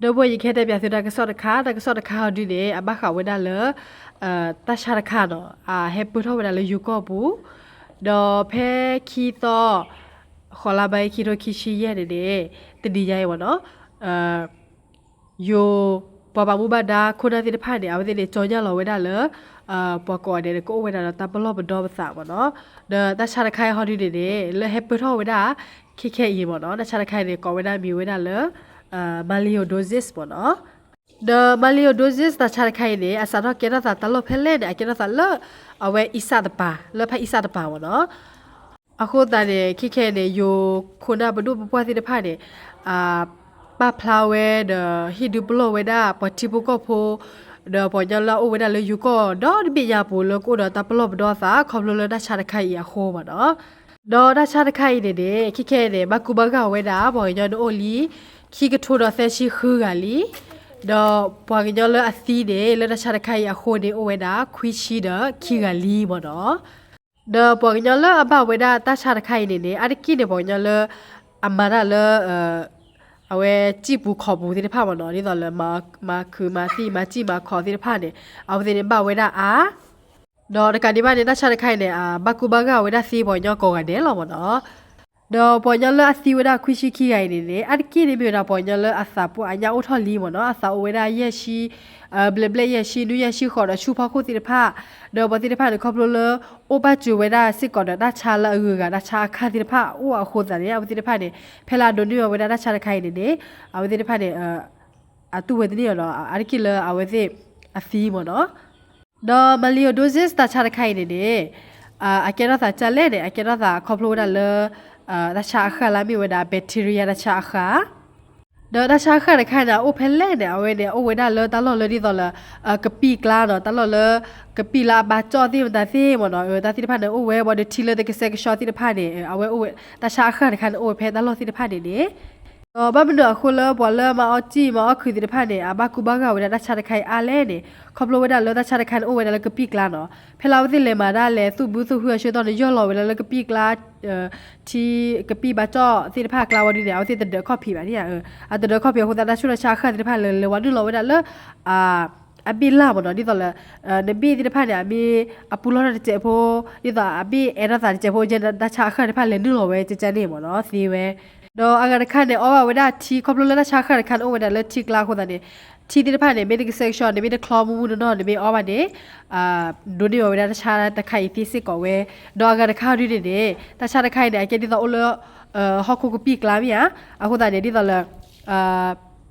ဒီပုၢ်ဝဲၢ် ယကဟဲတဲပၠးသုတၢ်ကစီၣ်တခါ, တၢ်ကစီၣ်တခါဟီဒုန့ၣ် အဘၣ်ဃးဝဲဒၣ်လၢ တၢ်ဆါတခါနီၤ, အဟဲပၢၢ်ထီၣ်ဝဲဒၣ်လၢယိၤကီၢ်ပူၤ, ဒီးဖဲခံသီ ဃိးလါဘၢၣ် ခံထိခံဆံယဲၢ်န့ၣ်န့ၣ် တနံၤညါအံၤမ့ၢ်နီၤ, ယိၤ ပှၤဘၣ်မူဘၣ်ဒါခိၣ်နၢ်သ့ၣ်တဖၣ်န့ၣ် အဝဲသ့ၣ်န့ၣ် ကၠီညၣ်လီၤဝဲဒၣ်လၢ ပှၤကိးဂၤဒဲးန့ၣ် ကအိၣ်ဝဲဒၣ်ဒီးတၢ်ပလီၢ်ပဒီပသးမ့ၢ်နီၤ. ဒီးတၢ်ဆါတခါအံၤဟီဒုန့ၣ်န့ၣ် လၢဟဲပၢၢ်ထီၣ်ဝဲဒၣ် ခဲခဲအံၤမ့ၢ်နီၤ, တၢ်ဆါတခါအံၤန့ၣ် ကိးဝဲဒၣ်မံၤဝဲဒၣ်လၢ Melioidosis မ့ၢ်နီၤ. ဒီး Melioidosis တၢ်ဆါတခါအံၤန့ၣ် အစးထီၣ်ကဲထီၣ်သးတၢ်လီၢ်ဖဲလဲၣ်န့ၣ် အကဲထီၣ်သးလၢ အဝဲအံစၣ်တပၤ လၢဖးအံစၣ်တပၤမ့ၢ်နီၤ. အဃိသတးန့ၣ် ခဲခဲအံၤန့ၣ် ယိၤခိၣ်နၢ်ပဒိၣ်ပပှၢ်သ့ၣ်တဖၣ်န့ၣ် ပာ်ဖျါဝဲဒီးဟ့ၣ်ဒုးပလီၢ်ဝဲဒၣ် ပှၤထံဖိကီၢ်ဖိ ဒီးပှၤကညီလၢအအိၣ်ဝဲဒၣ်လၢယိၤကီၢ်ဒီတဘ့ၣ်ညါပူၤလၢကအိၣ်ဒီးတၢ်ပလီၢ်ပဒီသး ခီဖျိလၢတၢ်ဆါတခါအံၤအဃိမ့ၢ်နီၤ. ဒီးတၢ်ဆါတခါအံၤန့ၣ်န့ၣ် ခဲခဲအံၤန့ၣ် ဘၣ်ကူဘၣ်ဂာ်ဝဲဒၣ် ပှၤကညီန့ၣ်အိၣ်လံ ခံကထိဒီးသၢဆံဃုဂၤလံ. ဒီးပှၤကညီလၢအသံန့ၣ် လၢတၢ်ဆါတခါအံၤအဃိန့ၣ် အိၣ်ဝဲဒၣ် ခွံဆံဒီးခံဂၤလံမ့ၢ်နီၤ. ဒီးပှၤကညီလၢအဘၣ်ဝဲဒၣ်တၢ်ဆါတခါအံၤန့ၣ်န့ၣ် အါတက့ၢ်န့ၣ် ပှၤကညီလၢ အမၤတၢ်လၢ အဝဲစံၣ်ပူၤခီၣ်ပူၤသ့ၣ်တဖၣ်မ့ၢ်နီၤ, ဒ်သိးလၢ မၤခုးမၤသံၣ် မၤစံၣ်မၤခီၣ်သ့ၣ်တဖၣ်န့ၣ် အဝဲသ့ၣ်န့ၣ်ဘၣ်ဝဲဒၣ်အါ ဒီးတကးဒံးဘၣ်န့ၣ် တၢ်ဆါတခါအံၤန့ၣ် အဘၣ်ကူဘၣ်ဂာ်ဝဲဒၣ်သ့ပှၤကညီကိးဂၤဒဲးလီၤမ့ၢ်နီၤ. ဒီးပှၤကညီလၢအသံဝဲဒၣ်ခွံဆံခံဂၤအံၤန့ၣ်န့ၣ် အါတက့ၢ်န့ၣ်မ့ၢ်ဝဲဒၣ်ပှၤကညီလၢအသးပှၢ်အညၣ်အိၣ်ထီၣ်လံမ့ၢ်နီၤ, အသးအိၣ်ဝဲဒၣ်ယဲၢ်ဆံ ဘျဲၣ်ဘျဲၣ်ယဲၢ်ဆံ နွံယဲၢ်ဆံဃိးဒီးဆူဖီခိၣ်သ့ၣ်တဖၣ်, ဒီးပှၤသ့ၣ်တဖၣ်န့ၣ် ခီဖျိလၢ အိၣ်ဘၣ်စၢၤဝဲဒၣ်စ့ၢ်ကီးဒီးတၢ်ဆါလၢအဂုၤအဂၤ တၢ်ဆါအခၣ်သ့ၣ်တဖၣ်အအိၣ်အဃိသတးန့ၣ် အဝဲသ့ၣ်တဖၣ်န့ၣ် ဖဲလၢအဒိးန့ၢ်အီၤဝဲဒၣ်တၢ်ဆါတခါအံၤန့ၣ်န့ၣ် အဝဲသ့ၣ်တဖၣ်န့ၣ် အတူၢ်ဝဲတန့ၢ်အီၤဒီး အါတက့ၢ်လၢအဝဲသ့ၣ်အသံမ့ၢ်နီၤ. ဒီး Melioidosis တၢ်ဆါတခါအံၤန့ၣ်န့ၣ် အကဲထီၣ်သးကၢ်လဲၣ်န့ၣ် အကဲထီၣ်သးခီဖျိဝဲဒၣ်လၢ တၢ်ဆါအဃၣ်လၢအမ့ၢ်ဝဲဒၣ် bacteria တၢ်ဆါအဃၣ်, ဒီးတၢ်ဆါအဃၣ်တခါန့ၣ် အအိၣ်ဖဲလဲၣ်န့ၣ် အဝဲန့ၣ် အိၣ်ဝဲဒၣ်လၢတၢ်လီၢ်လၢဒ်သိးလၢ ကပံာ်ကျါနီၤ, တၢ်လီၢ်လၢ ကပံာ်လၢအဘါကၠီၣ်သ့ၣ်မတၤသ့ၣ်မ့ၢ်နီၤ, တၢ်သ့ၣ်တဖၣ်န့ၣ် အိၣ်ဝဲဘၣ်ဒီးထံလၢတကဆှဲကဆှီသ့ၣ်တဖၣ်န့ၣ် အဝဲအိၣ်ဝဲ တၢ်ဆါအဃၣ်တခါန့ၣ် အိၣ်ဝဲဖဲတၢ်လီၢ်သ့ၣ်တဖၣ်န့ၣ်န့ၣ် ဒီးဘၣ်မနုၤအဃိလၢပှၤလၢမၤအီစံၣ်မၤအီခုးသ့ၣ်တဖၣ်န့ၣ် အဘၣ်ကူဘၣ်ဂာ်ဝဲဒၣ်တၢ်ဆါတခါအံၤအါလဲၣ်န့ၣ် ခီဖျိဝဲဒၣ်လၢတၢ်ဆါတခါန့ၣ် အိၣ်ဝဲဒၣ်လၢကပံာ်ကျါနီၤ, ဖဲလၢအဝဲသ့ၣ်လဲၤမၤဒၣ်လဲၤသူၣ်ဘုသူၣ်ဟုအဆၢကတီၢ်န့ၣ် ယီၢ်လီၤဝဲဒၣ်လၢကပံာ်ကျါ ထံကပံာ်ဘါကၠီၣ်သ့ၣ်တဖၣ်အကျါဝံၤဒုန့ၣ် အဝဲသ့ၣ်တဒၢးခီၣ်ဖံးဘၣ်န့ၣ်ဧါ, အတဒၢးခီၣ်ဖံးအဃိသတး တၢ်ဆူၣ်တၢ်ဆါအဃၣ်သ့ၣ်တဖၣ်လဲၤလဲၤဝဲနုာ်လီၤဝဲဒၣ်လၢ အဘ့ၣ်လၢ်မ့ၢ်နီၤ, ဒ်သိးလၢ နဘ့ၣ်သ့ၣ်တဖၣ်န့ၣ် အမ့ၢ်အပူၤလီၢ်ထီၣ်တစဲးဖိ, ဒ်သိးအဘ့ၣ်အဲၣ်ထီၣ်သးတစဲးဖိ တၢ်ဆါအဃၣ်တဖၣ်လဲၤနုာ်လီၤဝဲကကန့ၣ်မ့ၢ်နီၤ သ့ဝဲ, ဒီးအဂၤတခါန့ၣ် အီဘၣ်ဝဲဒၣ်ထံ ခီဖျိလၢတၢ်ဆါအဃၣ်တခါန့ၣ် အိၣ်ဝဲဒၣ်လၢထံကျါအဃိသတးန့ၣ် ထံသ့ၣ်တဖၣ်န့ၣ် မ့ၢ်တကဆှဲကဆှီ နမ့ၢ်တချီမူမူနီၢ်နီၢ် နမ့ၢ်အီဘၣ်န့ၣ် ဒိးန့ၢ်အီၤဝဲဒၣ်တၢ်ဆါတခါအံၤသ့စ့ၢ်ကီးဝဲ, ဒီးအဂၤတခါဒုန့ၣ်န့ၣ် တၢ်ဆါတခါအံၤန့ၣ် အကဲဒ်သိးအိၣ်လၢ ဟီၣ်ခိၣ်ကပံာ်ကျါမ့ၢ်ဧါ, အဃိသတးန့ၣ် ဒ်သိးလၢ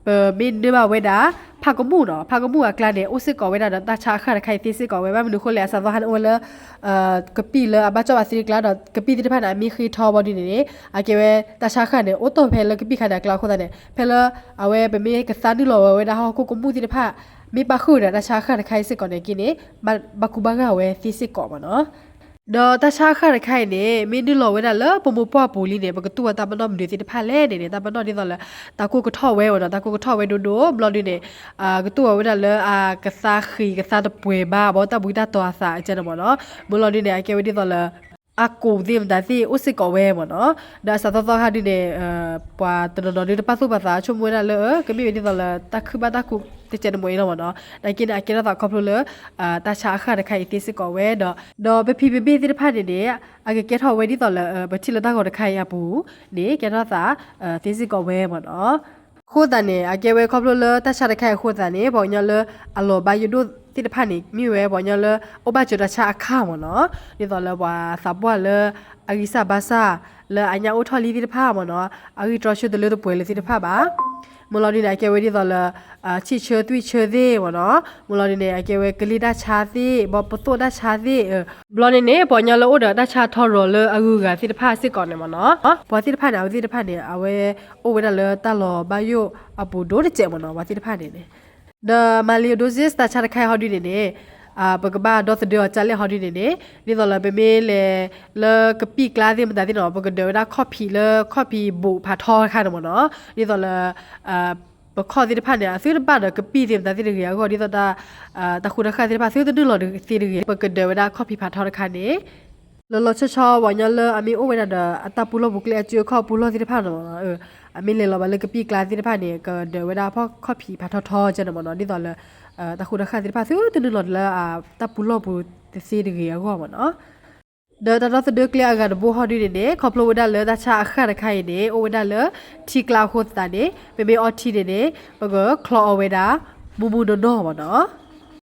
ပမ့ၢ်နၢဘၣ်ဝဲဒၣ် ဖးကမူၣ်နီၤ, ဖးကမူၣ်အကျါန့ၣ် အိၣ်စ့ၢ်ကီးဝဲဒၣ်ဒီးတၢ်ဆါအဃၣ်တခါအံၤသ့စ့ၢ်ကီးဝဲ, ဘၣ်မနုၤအဃိလဲၣ် အစးသီဟါန့ၣ်အိၣ်ဝဲလၢ ကပံာ်လၢအဘါကၠီၣ်ဘၣ်သ့ကျါဒီး ကပံာ်သ့ၣ်တဖၣ်န့ၣ် အမ့ၢ်ဃ့ထီဘၣ်ဒုန့ၣ်န့ၣ် အကဲဝဲတၢ်ဆါအဃၣ်န့ၣ် အိၣ်တီၢ်ဖဲလၢကပံာ်ခါန့ၣ်အကျါအဃိသတးန့ၣ် ဖဲလၢ အဝဲပမ့ၢ်ကသါနုာ်လီၤဝဲဝဲဒၣ်ဟီၣ်ခိၣ်ကမူၣ်သ့ၣ်တဖၣ် မ့ၢ်ပာ်ဃုာ်ဝဲဒၣ်တၢ်ဆါအဃၣ်တခါအံၤစ့ၢ်ကီးန့ၣ်က့န့ၣ် ဘၣ်ကူဘၣ်ဂာ်ဝဲသ့စ့ၢ်ကီးမ့ၢ်နီၤ. ဒီးတၢ်ဆါအဃၣ်တခါအံၤန့ၣ် မ့ၢ်နုာ်လီၤဝဲဒၣ်လၢပမိၢ်ပှၢ်ပူၤလံန့ၣ် ပကတူၢ်ဝဲတၢ်ပနီၣ်မနုၤသ့ၣ်တဖၣ်လဲၣ်န့ၣ်န့ၣ် တၢ်ပနီၣ်ဒ်သိးလၢ တၢ်ကိၢ်ကထီၣ်ဝဲမ့ၢ်နီၤ, တၢ်ကိၢ်ကထီၣ်ဝဲဒိၣ်ဒိၣ် ဘျီဒုန့ၣ် ကတူၢ်ဝဲဒၣ်လၢအကသါဃံးကသါတပှဲၤဘၣ် ဘၣ်တၢ်ဘှံးတၢ်တီၤအသးကန့ၣ်မ့ၢ်နီၤ, မ့ၢ်လီၤဒုန့ၣ် အကဲဝဲဒ်သိးလၢ အကိးသ့ၣ်မတၤသ့ၣ်အိၣ်စ့ၢ်ကီးဝဲမ့ၢ်နီၤ, ဒီးအစးသီသီခါဒုန့ၣ် ပှၤတနီၤနီၤဒုတပာ်သူၣ်ပာ်သးဆိကမိၣ်ဝဲဒၣ်လၢ ကမ့ၢ်ဝဲဒ်သိးလၢတၢ်ခုၣ်ဘၣ်တၢ်ကိၢ်တကဲးန့ၣ်မ့ၢ်အံၤလီၤမ့ၢ်နီၤ, နာ်က့န့ၣ် အကဲထီၣ်သးခီဖျိလၢ တၢ်ဆါအဃၣ်တခါအံၤသ့စ့ၢ်ကီးဝဲဒီး ဒီးပဖံးပမ့ၢ်သ့ၣ်တဖၣ်န့ၣ်န့ၣ် အကကဲထီၣ်ဝဲဒ်သိးလၢ ပထံၣ်လၢတၢ်ဂီၤတခါအံၤအပူၤန့ၣ် ကဲထီၣ်သးသ့စ့ၢ်ကီးဝဲမ့ၢ်နီၤ. အဃိသတးန့ၣ် အကဲဝဲခီဖျိလၢတၢ်ဆါတခါအံၤအဃိသတးန့ၣ် ပှၤကညီလၢအလီၤဘၣ်ယိၣ်ဒိၣ်သ့ၣ်တဖၣ်န့ၣ် မ့ၢ်ဝဲပှၤကညီလၢအိၣ်ဘၣ်စၢၤတၢ်ဆါအခၣ်မ့ၢ်နီၤ, ဒ်သိးလၢပှၤသးပှၢ်လၢအဂံၢ်စၢ်ဘါစၢ် လၢအညၣ်အိၣ်ထီၣ်လံသ့ၣ်တဖၣ်မ့ၢ်နီၤ, အဂံၢ်တြီဆၢတလၢတပှဲၤလၢသ့ၣ်တဖၣ်ဘၣ်. မ့ၢ်လီၤဒုန့ၣ် အကဲဝဲဒ်သိးလၢ ဆံၣ်ဆၢသွံၣ်ဆၢသ့ၣ်မ့ၢ်နီၤ, မ့ၢ်လီၤဒုန့ၣ် အကဲဝဲကလံၢ်တၢ်ဆါသ့ၣ် ဘီပသိၣ်တၢ်ဆါသ့ၣ် ဘျီန့ၣ်န့ၣ် ပှၤကညီလၢအိၣ်ဒီးတၢ်ဆါထီရီၤလၢအဂုၤအဂၤသ့ၣ်တဖၣ်စ့ၢ်ကီးန့ၣ်မ့ၢ်နီၤ, ပှၤသ့ၣ်တဖၣ်န့ၣ် အဝဲသ့ၣ်တဖၣ်န့ၣ် အဝဲအိၣ်ဝဲဒၣ်လၢတၢ်လီၤဘၣ်ယိၣ်အပူၤဒိၣ်တစဲးမ့ၢ်နီၤ, ပှၤသ့ၣ်တဖၣ်န့ၣ်န့ၣ်. ဒီး melioidosis တၢ်ဆါတခါအံၤဟီဒုန့ၣ်န့ၣ် ပကဘၣ်ဒီသဒၢအီၤကၢ်လဲၣ်ဟီဒုန့ၣ်န့ၣ် ဒ်သိးလၢပမ့ၢ်လဲၤလၢကပံာ်ကျါသ့ၣ်မတၤသ့ၣ်နီၤ ပကဒၢးဝဲဒၣ်ခီၣ်ဖံးလၢခီၣ်ဖံးဘူးဖးထီတခါန့ၣ်မ့ၢ်နီၤ, ဒ်သိးလၢ ပခီၣ်သ့ၣ်တဖၣ်န့ၣ် အသုတဘၣ်ဒီးကပံာ်သ့ၣ်မတၤသ့ၣ်တဂ့ၤအဂီၢ် ဒ်သိးတၢ် တၢ်ဃူတၢ်ဃၣ်သ့ၣ်တဖၣ် သုတနုာ်လီၤသ့ၣ်တဂ့ၤ ပကဒၢးဝဲဒၣ်ခီၣ်ဖံးဖးထီတခါန့ၣ် လီၤလီၤဆီဆီ ပှၤကညီလၢအမ့ၢ်အိၣ်ဝဲဒၣ်ဒီးအတၢ်ပူၤလီၢ်ပူၤကျဲအစုအခီၣ်ပူၤလီၢ်သ့ၣ်တဖၣ်န့ၣ်မ့ၢ်နီၤ, အမ့ၢ်လဲၤလီၤဘၣ်လၢကပံၣ်ကျါသ့ၣ်တဖၣ်န့ၣ် ကဒၢးဝဲဒၣ်ဖီၣ်ခီၣ်ဖံးဖးထီထီကဲန့ၣ်မ့ၢ်နီၤ, ဒ်သိးလၢ တၢ်ဃူတၢ်ဃၣ်သ့ၣ်တဖၣ်သုတနုာ်လီၤလၢ တၢ်ပူၤလီၢ်ပူၤတသ့တဂ့ၤအဂီၢ်မ့ၢ်နီၤ. ဒီးတၢ်ဒီသဒၢကျဲအဂၤတဘိဟီဒုန့ၣ်န့ၣ် ခီဖျိဝဲဒၣ်လၢတၢ်ဆါအဃၢ်တခါအံၤန့ၣ် အိၣ်ဝဲဒၣ်လၢထံကျါအဃိသတးန့ၣ် ပမ့ၢ်အီထံန့ၣ်န့ၣ် ပကချီအီဝဲဒၣ် မူမူနီၢ်နီၢ်မ့ၢ်နီၤ.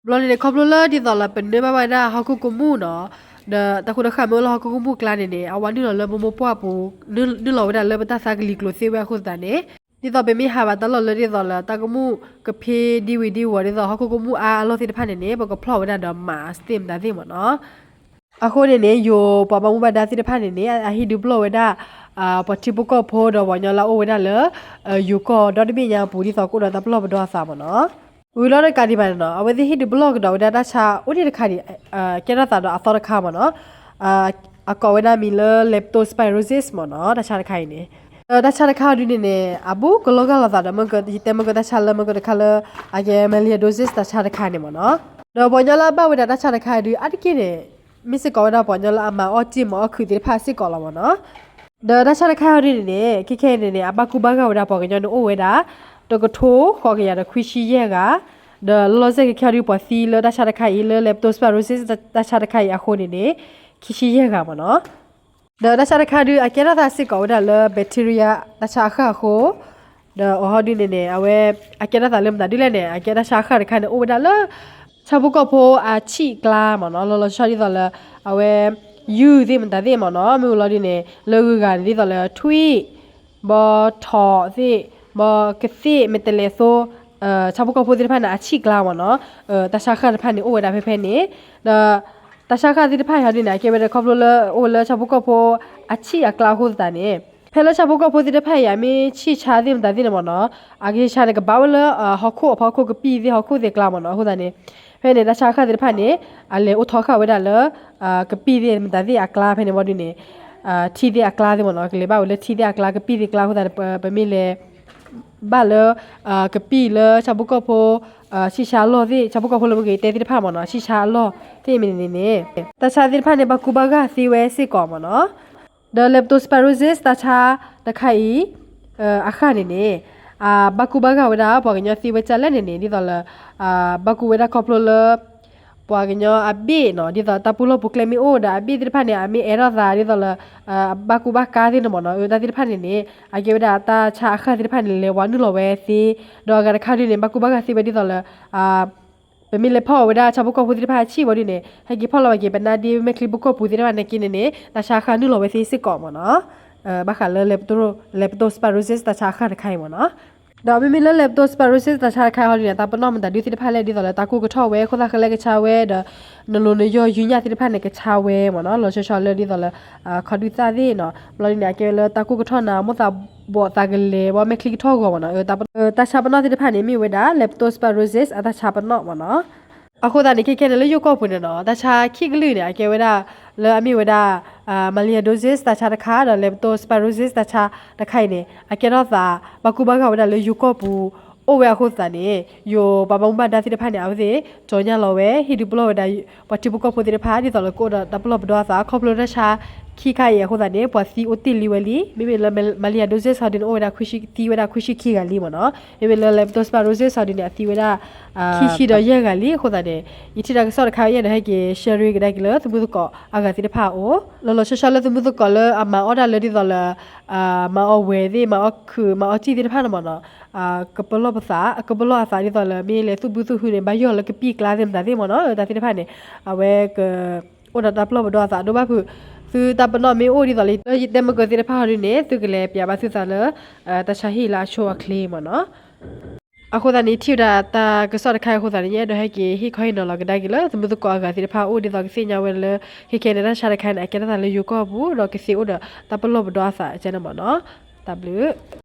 ဘျီန့ၣ်န့ၣ် ခီဖျိလၢဒ်သိးလၢပနၢ်ဘၣ်ဝဲဒၣ်ဟီၣ်ခိၣ်ကမူၣ်နီၤ, ဒီးတၢ်ဃူတၢ်ဃၣ်မ့ၢ်အိၣ်လၢဟီၣ်ခိၣ်ကမူၣ်ကျါန့ၣ်န့ၣ် အဝဲနုာ်လီၤလၢမိၢ်မိၢ်ပှၢ်ပူၤ, နုာ်လီၤဝဲဒၣ်လၢပတၢ်သးကလံၤကျိၤသ့ၣ်ဝဲအဃိသတးန့ၣ် ဒ်သိးပမ့ၢ်ဟးဘၣ်တၢ်လီၢ်လၢဒ်သိးလၢတၢ်ကမူၣ်ကဖ့ဒံဝံၤဒံဝီၤ ဒ်သိးဟီၣ်ခိၣ်ကမူၣ်အါအလီၢ်သ့ၣ်တဖၣ်န့ၣ်န့ၣ် ပကဖျီၣ်ဝဲဒၣ်ဒီးမၤသ့ၣ်မတၤသ့ၣ်မ့ၢ်နီၤ. အဃိန့ၣ်န့ၣ် ယိၤပှၤဘၣ်မူဘၣ်ဒါသ့ၣ်တဖၣ်န့ၣ်န့ၣ် အဟံၣ်ဒုးပလီၢ်ဝဲဒၣ် ပှၤထံဖိကီၢ်ဖိဒီးပှၤကညီလၢအအိၣ်ဝဲဒၣ်လၢ ယိၤကီၢ်ဒီတဘ့ၣ်ညါအပူၤ ဒ်သိးကအိၣ်ဒီးတၢ်ပလီၢ်ပဒီအသးမ့ၢ်နီၤ. ဝံၤလီၤတကးဒံးဘၣ်န့ၣ်နီၤ အဝဲသ့ၣ်ဟံၣ်ဒုးပလီၢ်ကဒီးဝဲဒၣ်တၢ်ဆါအိၣ်ဒံးတခါန့ၣ် ကဲထီၣ်သးဒီးအသီတခါမ့ၢ်နီၤ. အကိးဝဲဒၣ်မံၤလၢ leptospirosis မ့ၢ်နီၤ တၢ်ဆါတခါအံၤန့ၣ်. ဒီးတၢ်ဆါတခါအံၤဒုန့ၣ်န့ၣ် အဘူးကလီၤဂာ်လိာ်သးဒီး ယတဲမ့ၢ်ကတၢ်ဆါလၢမ့ၢ်ကတခါလၢ အကဲ melioidosis တၢ်ဆါတခါန့ၣ်မ့ၢ်နီၤ. ဒီးပှၤကညီလၢအဘၣ်ဝဲဒၣ်တၢ်ဆါတခါအံၤဒု အါတက့ၢ်န့ၣ် မ့ၢ်စ့ၢ်ကီးဝဲဒၣ်ပှၤကညီလၢအမၤအီၣ်တံၢ်မၤအီၣ်ခုးသ့ၣ်တဖၣ်စ့ၢ်ကီးလီၤမ့ၢ်နီၤ. ဒီးတၢ်ဆါတခါအံၤဒုန့ၣ်န့ၣ် ခဲခဲအံၤန့ၣ်န့ၣ် အဘၣ်ကူဘၣ်ဂာ်ဝဲဒၣ်ပှၤကညီန့ၣ်အိၣ်ဝဲဒၣ် တကထိဃိးကယၤဒီးခွံဆံယဲၢ်ဂၤ, ဒီးလီၤလီၤဆဲးခဲခဲအံၤဒု ပှၤသံလၢတၢ်ဆါတခါအံၤ လၢ leptospirosis တၢ်ဆါတခါအံၤအဃိန့ၣ်န့ၣ် ခံဆံယဲၢ်ဂၤမ့ၢ်နီၤ. ဒီးတၢ်ဆါတခါဒု အကဲထီၣ်သးစ့ၢ်ကီးဝဲဒၣ်လၢ bacteria တၢ်ဆါအဃၢ်အဃိ, ဒီးအီၤဟီဒုန့ၣ်န့ၣ် အဝဲ အကဲထီၣ်သးလၢမတၤဒုလဲၣ်န့ၣ် အကဲတၢ်ဆါအဃၢ်တခါန့ၣ် အိၣ်ဝဲဒၣ်လၢ ဆၣ်ဖိကီၢ်ဖိအဆံၣ်အကျါမ့ၢ်နီၤ, လီၤလီၤဆီဆီဒ်သိးလၢ အဝဲ ယုၢ်သ့ၣ်မတၤသ့ၣ်မ့ၢ်နီၤ, မ့ၢ်ဝံၤလီၤဒုန့ၣ် လၢဂုၤဂၤန့ၣ် ဒ်သိးလၢထွံၣ် ဘီထီၣ်သ့ၣ်, ဘီကသ့ၣ် မဲာ်တဲးလဲးသိ, ဆၣ်ဖိကီၢ်ဖိသ့ၣ်တဖၣ်န့ၣ် အဆံၣ်အကျါမ့ၢ်နီၤ, တၢ်ဆါဃၢ်တဖၣ်န့ၣ် အိၣ်ဝဲဒၣ်ဖဲဖဲန့ၣ်, ဒီး တၢ်ဆါဃၢ်သ့ၣ်တဖၣ်အံၤဟီဒုန့ၣ် အကဲဝဲဒၣ်ခီဖျိလၢ အိၣ်ဝဲလၢဆၣ်ဖိကီၢ်ဖိအဆံၣ်အကျါအဃိသတးန့ၣ်, ဖဲလၢဆၣ်ဖိကီၢ်ဖိသ့ၣ်တဖၣ်အံၤ အမ့ၢ်ဆံၣ်ဆါသ့ၣ်မတၤသ့ၣ်န့ၣ်မ့ၢ်နီၤ, အကဆံၣ်ဆါန့ၣ် ကဘၣ်ဝဲလၢ ဟီၣ်ခိၣ်အဖီခိၣ် ကပံၣ်သ့ၣ်ဟီၣ်ခိၣ်သ့ၣ်အကျါမ့ၢ်နီၤ, အဃိသတးန့ၣ် ဖဲန့ၣ် တၢ်ဆါဃၢ်သ့ၣ်တဖၣ်န့ၣ် အလဲၤအိၣ်ထီဃာ်ဝဲဒၣ်လၢ ကပံၣ်သ့ၣ်မတၤသ့ၣ်အကျါဖဲန့ၣ်ဝံၤဒုန့ၣ်, ထံသ့ၣ်အကျါသ့ၣ်မ့ၢ်နီၤ, ကလဲၤဘၣ်ဝဲလၢထံသ့ၣ်အကျါ ကပံၣ်သ့ၣ်အကျါအဃိသတးန့ၣ် ပမ့ၢ်လဲၤ ဘၣ်လၢ ကပံၣ်လၢဆၣ်ဖိကီၢ်ဖိ ဆံၣ်ဆါအလီၢ်သ့ၣ် ဆၣ်ဖိကီၢ်ဖိလၢပကတဲသ့ၣ်တဖၣ်မ့ၢ်နီၤ, ဆံၣ်ဆါအလီၢ်သ့ၣ်မ့ၢ်န့ၣ်န့ၣ် တၢ်ဆါသ့ၣ်တဖၣ်န့ၣ် ဘၣ်ကူဘၣ်ဂာ်သ့ဝဲစ့ၢ်ကီးမ့ၢ်နီၤ. ဒီး leptospirosis တၢ်ဆါတခါအံၤ အဃၢ်န့ၣ်န့ၣ် ဘၣ်ကူဘၣ်ဂာ်ဝဲဒၣ် ပှၤကညီသ့ဝဲဒ်လဲၣ်န့ၣ်န့ၣ် ဒ်သိးလၢ ဘၣ်ကူဝဲဒၣ်ခီဖျိလၢ ပှၤကညီအဘ့ၣ်နီၤ, ဒ်သိးတၢ်ပူၤလီၢ်ပူၤကျဲမ့ၢ်အိၣ်ဒီး အဘ့ၣ်သ့ၣ်တဖၣ်န့ၣ် အမ့ၢ်အဲၣ်ထီၣ်သးဒ်သိးလၢ ဘၣ်ကူဘၣ်ကါသ့ၣ်န့ၣ်မ့ၢ်နီၤ, တၢ်သ့ၣ်တဖၣ်န့ၣ်န့ၣ် အကဲဝဲဒၣ်တၢ်ဆါအဃၢ်သ့ၣ်တဖၣ်န့ၣ် လဲၤဝဲနုာ်လီၤဝဲသ့, ဒီးအဂၤတခါဒုန့ၣ် ဘၣ်ကူဘၣ်ဂာ်သ့ဝဲဒ်သိးလၢ ပမ့ၢ်လဲၤဖီၣ်ဝဲဒၣ်ဆၣ်ဖိကီၢ်ဖိသ့ၣ်တဖၣ်အဆံၣ်ဝံၤဒုန့ၣ် ဟဲက့ၤဖီၣ်လီၤဝဲက့ၤ ပနါဒ့မဲာ်ချံပူၤကီၢ်ပူၤသ့ၣ်တဖၣ်န့ၣ်က့န့ၣ်န့ၣ် တၢ်ဆါအဃၢ်နုာ်လီၤဝဲသ့စ့ၢ်ကီးမ့ၢ်နီၤ, ဘၣ်ဃးလၢ leptospirosis တၢ်ဆါအဃၢ်တခါအံၤမ့ၢ်နီၤ. ဒီးမ့မ့ၢ်လၢ leptospirosis တၢ်ဆါတခါအံၤဟီဒုန့ၣ် တၢ်ပနီၣ်မတၤဒုသ့ၣ်တဖၣ်လဲၣ် ဒ်သိးလၢတၢ်ကိၢ်ကထီၣ်ဝဲ ခိၣ်သၣ်ဃဲလဲၣ်ကဆါဝဲဒီး နလိၤနယီၢ်ယုၢ်ညၣ်သ့ၣ်တဖၣ်န့ၣ် ကဆါဝဲမ့ၢ်နီၤ, လီၤဆီဆီလၢဒ်သိးလၢ ခီဒုၣ်သၣ်သ့ၣ်နီၤ, ဘျီဒုန့ၣ် အကဲဝဲလၢတၢ်ကိၢ်ကထီၣ်နၤ မိၢ်သးဘှီးသးကလဲၤ ဘီမဲာ်ချံကထီၣ်ဂီၤမ့ၢ်နီၤ, တၢ်ဆါပနီၣ်သ့ၣ်တဖၣ်န့ၣ် မ့ၢ်ဝဲဒၣ် leptospirosis အတၢ်ဆါပနီၣ်မ့ၢ်နီၤ. အဃိသတးန့ၣ် ခဲခဲန့ၣ်လၢယိၤကီၢ်ပူၤန့ၣ်နီၤ တၢ်ဆါခံကလုာ်န့ၣ် အကဲဝဲဒၣ် လၢအမ့ၢ်ဝဲဒၣ် melioidosis တၢ်ဆါတခါ ဒီး leptospirosis တၢ်ဆါတခါအံၤန့ၣ် အကဲထီၣ်သး ဘၣ်ကူဘၣ်ဂာ်ဝဲဒၣ်လၢယိၤကီၢ်ပူၤ အိၣ်ဝဲအဃိသတးန့ၣ် ယိၤပှၤဘၣ်မူဘၣ်ဒါသ့ၣ်တဖၣ်န့ၣ် အဝဲသ့ၣ် ကၠီညါလီၤဝဲ ဟံၣ်ဒုးပလီၢ်ဝဲဒၣ် ပှၤထံဖိကီၢ်ဖိသ့ၣ်တဖၣ် ဒ်သိးလၢကအိၣ်ဒီးတၢ်ပလီၢ်ပဒီအသး ခီဖျိတၢ်ဆါခံခါအံၤအဃိသတးန့ၣ် ပှၤသံအိၣ်တ့ၢ်လံဝဲလံ, မ့မ့ၢ်လၢ melioidosis ဟီဒုန့ၣ် အိၣ်ဝဲဒၣ် သံဝဲဒၣ်ခွံဆံခံဂၤလံမ့ၢ်နီၤ, မ့မ့ၢ်လၢ leptospirosis ဟီဒုန့ၣ် အသံဝဲဒၣ် ခံဆံဒီးယဲၢ်ဂၤလံအဃိသတးန့ၣ် ယထံၣ်တၢ်ကစီၣ်တခါအံၤဒီး ဟဲက့ၤ share ကဒါက့ၤလၢသုမုၢ်သကိးအဂၤသ့ၣ်တဖၣ်အအိၣ်, လီၤလီၤဆီဆီလၢသုမုၢ်သကိးလၢအမၤအီၣ်တၢ်လၢဒ်သိးလၢ မၤအီၣ်ဝဲၤသ့ၣ် မၤအီၣ်ခုး မၤအီၣ်စံၣ်သ့ၣ်တဖၣ်န့ၣ်မ့ၢ်နီၤ, ကပလီၢ်ပသး ကပလီၢ်အသးဒ်သိးလၢ မ့ၢ်လဲၤသူၣ်ဘုသူၣ်ဟုန့ၣ် ဘၣ်ယီၢ်လၢကပံၣ်ကျါသ့ၣ်မတၤသ့ၣ်မ့ၢ်နီၤ, တၢ်သ့ၣ်တဖၣ်န့ၣ် အဝဲက အိၣ်ဒီးတၢ်ပလီၢ်ပဒီအသးဒိၣ်ဘၣ်ဖုး, သုတၢ်ပနီၣ်မ့ၢ်အိၣ်ဒ်သိးလၢ ယတဲမ့ၢ်ကသ့ၣ်တဖၣ်ဟီဒုန့ၣ် သုကလဲၤပျးဘၣ်သုသးလၢ တၢ်ဆါဟံၣ်လၢအဆိအချ့မ့ၢ်နီၤ. အဃိသတးန့ၣ် ထံၣ်ဝဲဒၣ်တၢ်ကစီၣ်တခါအံၤအဃိသတးန့ၣ် ယအဲၣ်ဒိးဟဲက့ၤဟ့ၣ်ခီဟ့ၣ်နီၤလီၤကဒါက့ၤလၢသုမုၢ်သကိးအဂၤသ့ၣ်တဖၣ်အအိၣ် ဒ်သိးကသ့ၣ်ညါဝဲလၢ ခဲခဲန့ၣ် တၢ်ဆါတခါန့ၣ် အကဲထီၣ်သးလၢယိၤကီၢ်ပူၤ ဒီးကသ့အိၣ်ဒီးတၢ်ပလီၢ်ပဒီအသးကဲန့ၣ်မ့ၢ်နီၤ. တၢ်ဘျုး